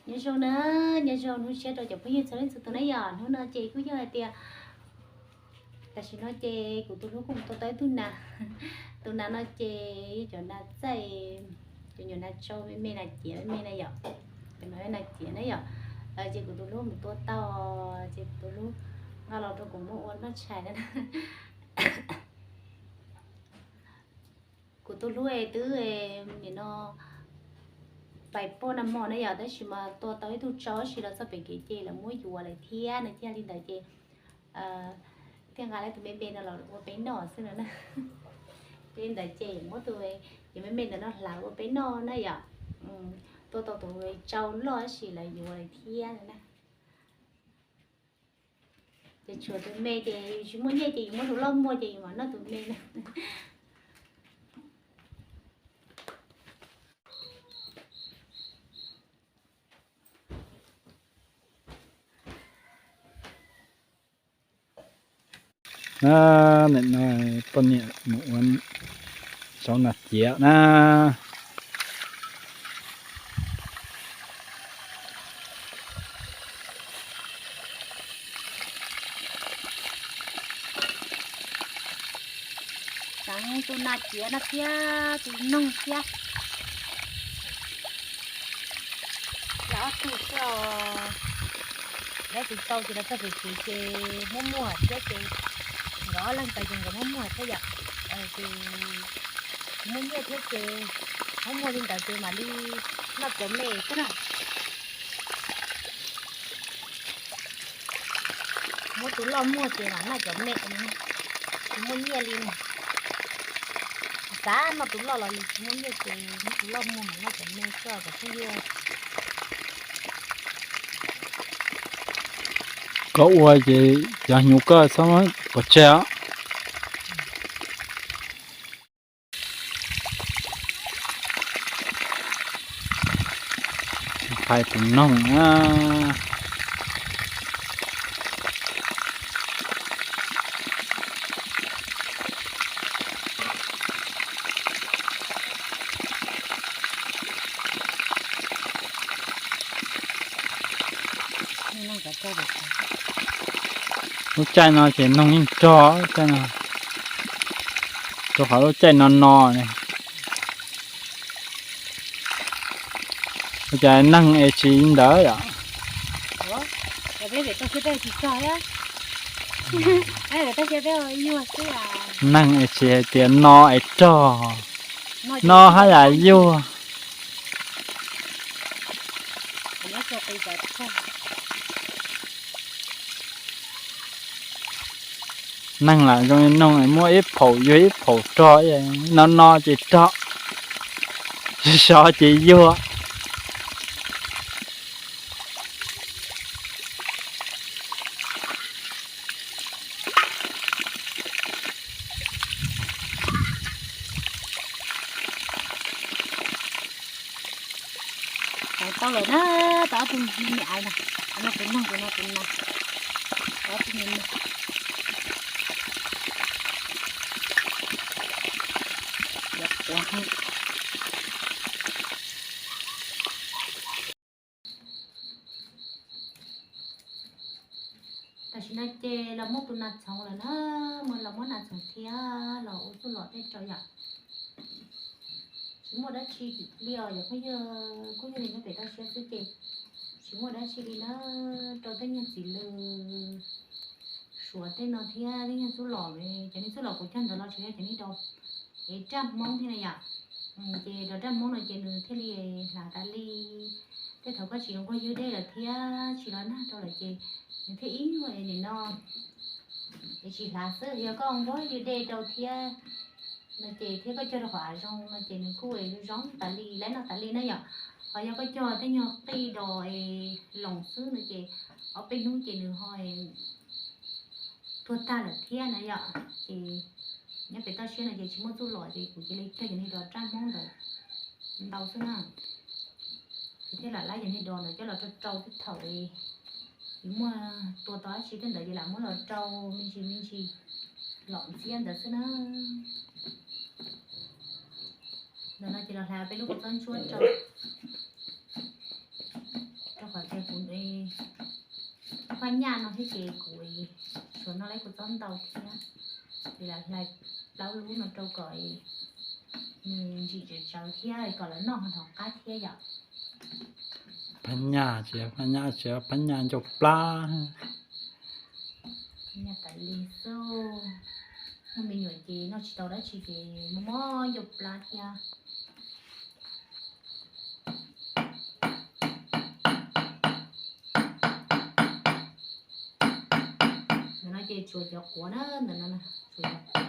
Nyob zoo na, nyob zoo hnub tshiab rau cov phooj ywg txhua leej txhua tus na yom. Hnub no ces kuj yog hais tias tam sim no ces kuv tus hlub kuj mus tua tau ib tug nas. Tus nas no ces cov nas txaij, cov nyuam nas tsau me me, nas ciav me me na yom. Cov no nas ciav na yom. Ces kuv tus hlub mus tua tau, ces kuv tus hlub nqa los rau kuv muab ua noj tshais na. Kuv tus hlub es twb nim no pais poj nag hmo na yom, tab sis mas tua tau ib tug tsau tab sis los txog pem kev ces lawv muab yuav lawm thiab no, thiaj li ntawd ces thiaj nqa lawv tus me me no los ua peb noj xwb no na. Li ntawd ces muab tus, cov me me ntawd no hlawv ua peb noj na yom. Tua tau tus tsau loj tab sis lawv yuav lawm thiab no na. Ces tshuav tus me ces yus tsis muaj nyiaj ces yus muab tus loj muag ces yus mam noj tus me na. Nim no poj niam mus ua zaub nas ciav na. Tseev tus nas ciav no thiab tus noog thiab. Lawv ob tug xwb os. Lawv tus tau ces lawv txog pem kev ces muab muag thiab ces nkawd ob leeg ntawd ces nkawd muab muag thiab yom. Ces muab nyiaj thiab ces muab muag li ntawd ces mam li noj cov me xwb na. Muab tus loj muag ces mam noj cov me, tsis muaj nyiaj li na. Xav noj tus loj los yus tsis muaj nyiaj ces muab tus loj muag mam noj cov me xwb os cov phooj ywg. Koj ua ces cov hnyuv koj txhob muab pov tseg os. Phais tus noog na. Lub caij no ces noog yeej rog, lub caij no, rau qhov lub caij no no ne. Ua cas neeg es tsis ntawd yom? Neeg es tsis hais tias no es rog, no hab yam yuag. Neeg lam zoo li noog es muab ib phaum yuag ib phaum rog, no no ces rog, sov ces yuag. Tau lawm na, tau ob tug me me aiv no, no tus noog, tus no tus nas, tau ob tug me me. Tam sim no ces los muab tus nas txhoov lawm na, mus los muab nas txhoov thiab los ua txuj lom tej rau yom. Tsis muaj dab tsi li os cov phooj ywg, kuj yog li nyob pem toj siab xwb ces tsis muaj dab tsi li na, rau tej nyuag txiv lws suav tej no thiab tej nyuag txuj lom, cov niag txuj lom kuv cog ntawd los tsuas yog cov niag dos es raj hmoob thiab na yom. Ces dos raj hmoob no ces nws thiaj li hlav tas li. Tej thaum koj tsis nquag ywg dej lawm thiab tsis los nag rau lawm ces nws thiaj ib nyuag nim no es tsis hlav xwb, yog koj nquag ywg dej rau thiab no ces thiab koj cog rau qhov av zoo no ces nws kuj zoo tas li, laib noj tas li na yom. Ho yog koj cog tej nyuag qij dos es loos xwb no ces ob peb hnub ces nws ho tuag tag lawm thiab na yom. Ces nyob pem toj siab no ces tsis muaj txuj lom ces kuv cia li cog cov niag dos raj hmoob ntawd ntau xwb na. Ces thiaj lam laib cov niag dos ntawd coj los rau rau tej thaum es muaj tua tau dab tsi tej ntawd ces lam muab los rau me ntsis me ntsis lom ntxiab ntawd xwb na. Ntawm no ces los hlais peb lub kua txob ntsuab rau, rau Qhov tias kuv phaj nyaj no thiab ces kuv tsuas noj lawm kuv txob ntau thiab, ces lam hlais plaub lub no rau kom nws ntsim tsawv tsawv thiab kom lawv noj ho rov qab thiab yom. Phaj nyaj tsis, phaj nyaj tsis, phaj nyaj ncauj plab. Phaj nyaj tas li xwb. Muaj me nyuam ces noj tsis tau dab tsi ces mob mob ncauj plab thiab. Ntawm no ces tsuas cov quav na, ntawm no tsuas cov quav.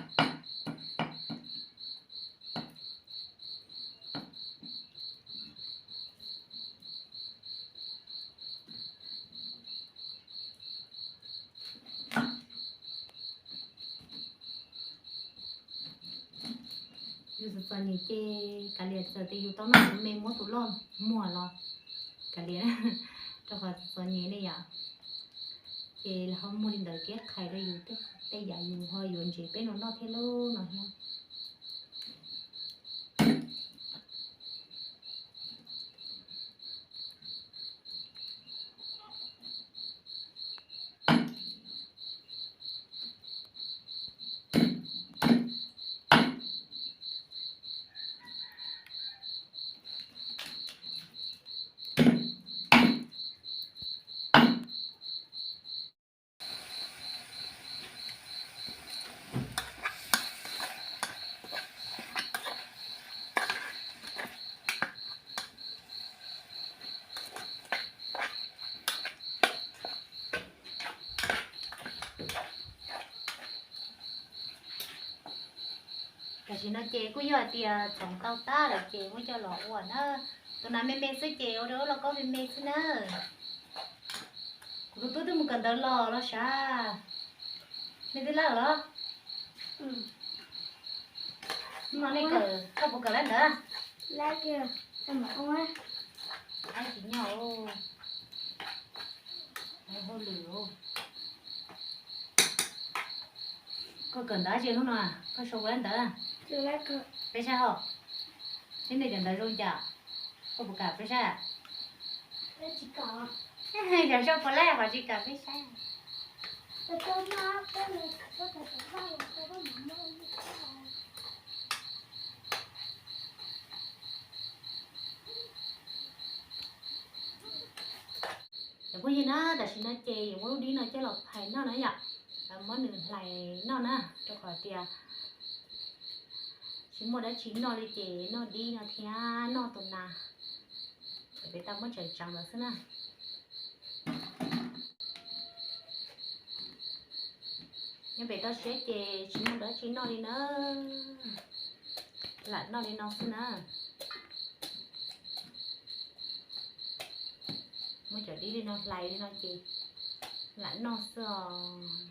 Yus txom txom nyem ces kav liam, txawm tias yus tau noj tus me muab tus loj muag los kav liam, rau qhov txom txom nyem ne yom. Ces lawv ho muag li ntawd thiab qhais rau yus tej yam yus ho yuav ntsev peb no noj thiab lub no thiab. Tam sim no ces kuj yog hais tias txhoov tau tag lawm ces muab coj los ua na. Tus nas me me xwb ces ua rau lub lauj kaub me me xwb na. Kuv tus tub twb mus kawm ntawv los los sav. Nej twb lab los? No nej kawm, koj puas kawm lab ntawv? Lab tsis nyob hauj lwm. Koj kawm ntawv tsis hnub no, koj sau lab ntawv. Peb saib hos, seb nej kawm ntawv zoo cas, koj puas kam peb saib? Yog sau puas lab qhov tsis kam peb saib. Cov phooj ywg na, tam sim no ces yuav muab lub dib no coj los phais noj na yom. Muab nws hlais noj na, rau qhov tias tsis muaj dab tsi noj li ces noj dib no thiab noj tus nas. Ces peb tau muab tseem tseev lawm xwb na. Nyob pem toj siab ces tsis muaj dab tsi noj li na, lam noj li no xwb na. Muab cov dib li no hlais li no ces lam noj xwb os.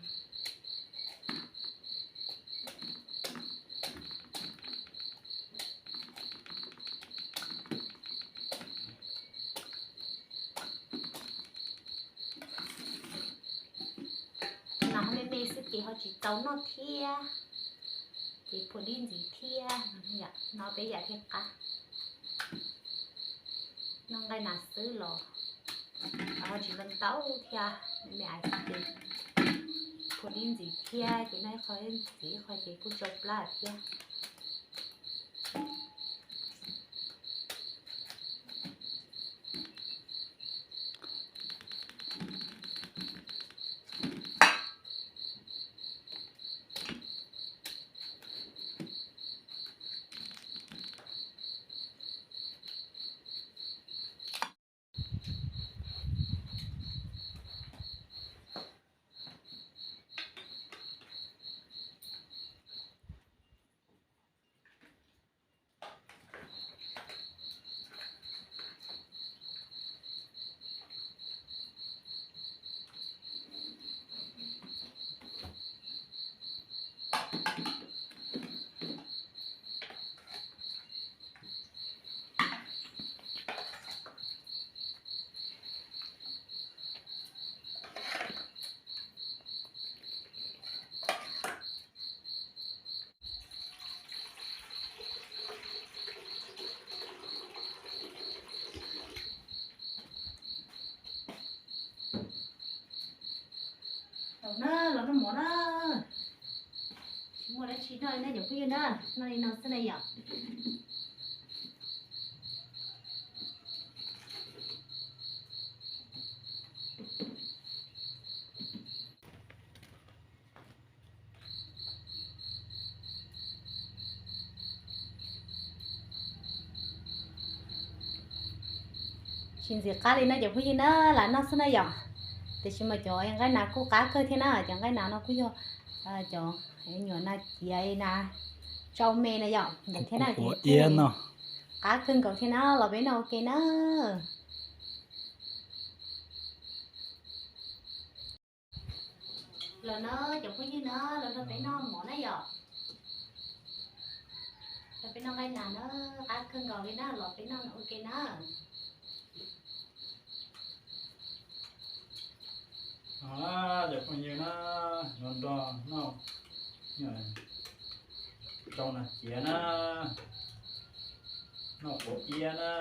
Nas ho me me xwb ces ho tsis txaus noj thiab, ces phua dib ntxiv thiab. No peb yam thiaj qab. Noj nqaij nas xwb los ho tsis ntau ntau thiab, me me ais xwb ces phua dib ntxiv thiab ces noj ib qho ntxiv ib qho ces kuj tsau plab thiab. Na, los noj mov na. Tsis muaj dab tsi noj li na cov phooj ywg na, noj li no xwb na yom. Tsis ntxim qab li no cov phooj ywg na, lam noj xwb na yom. Tiam sis mas cov nqaij nas kuj qab kawg thiab na, cov nqaij nas no kuj yog cov nyuam nas ciav nas tsau me na yom, ntawd thiab na. Qab kawg nkaus thiab na, los peb noj ua ke na. Los na cov phooj ywg na, los nrog peb noj mov na yom. Nrog peb noj nqaij nas na, qab kawg nkaus li na, los peb noj ua ke na. Cov phooj ywg na, los nrog noj tsau nas ciav na, noj quav iab na,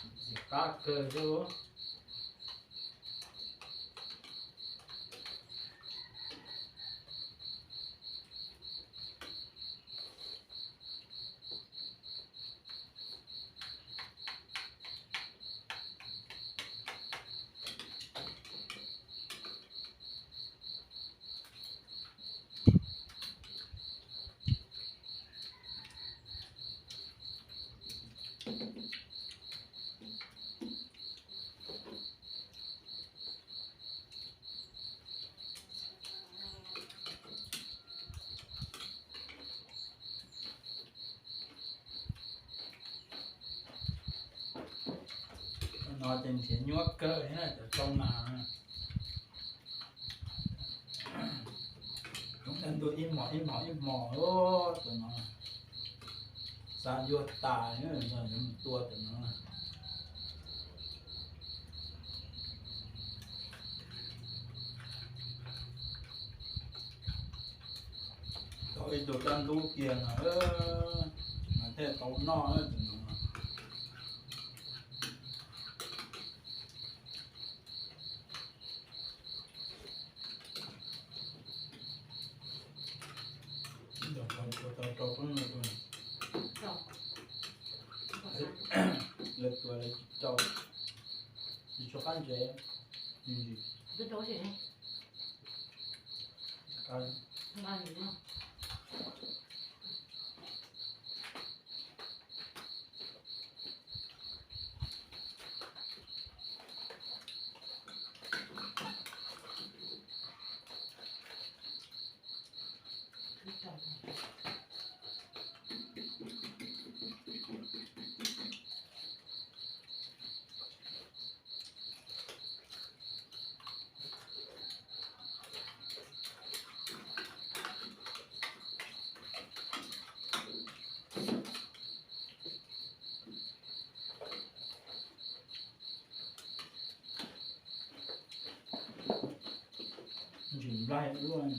ntxim qab kawg thiab. No ces nrhiav nyuaj kawg thiab na, cov tsau nas. Lub ntuj ib hmos ib hmos ib hmos, cov no xav yuag tas, yuav mus tua cov no. Tau ib tug dab ntub kiag no, mas thiaj tau noj cov no. Lawv tuav lawv tsis rau, tsis tshua qab ntsev. Ntsim nplaig ua luaj.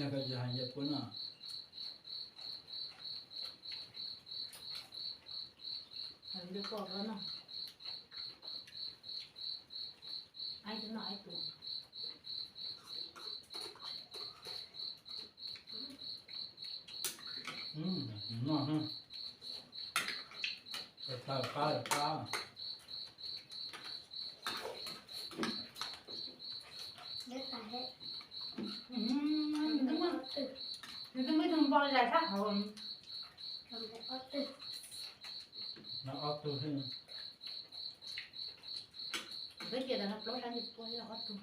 Koj tsis hais yawg puab no. Nws twb muaj ib tug npau zais sab hauv. Ob tug. Peb cia tas no plaub sab nws pua ob tug.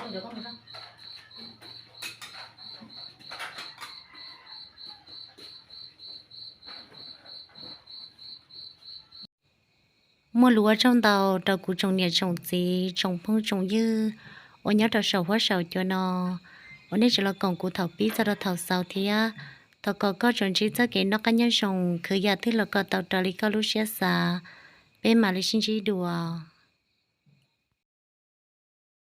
Muaj lus ua tsaug ntau rau kuv tsoom niam tsoom txiv tsoom phooj tsoom ywg uas nyob rau saum huab saum cua no uas nej tseem los koom kuv thaum pib txog rau thaum xaus thiab. Thov kom koj tsuas ntsib txoj kev noj qab nyob zoo, khwv yam twg los kom tau raws li koj lub siab xav. Peb mam li sib ntsib dua.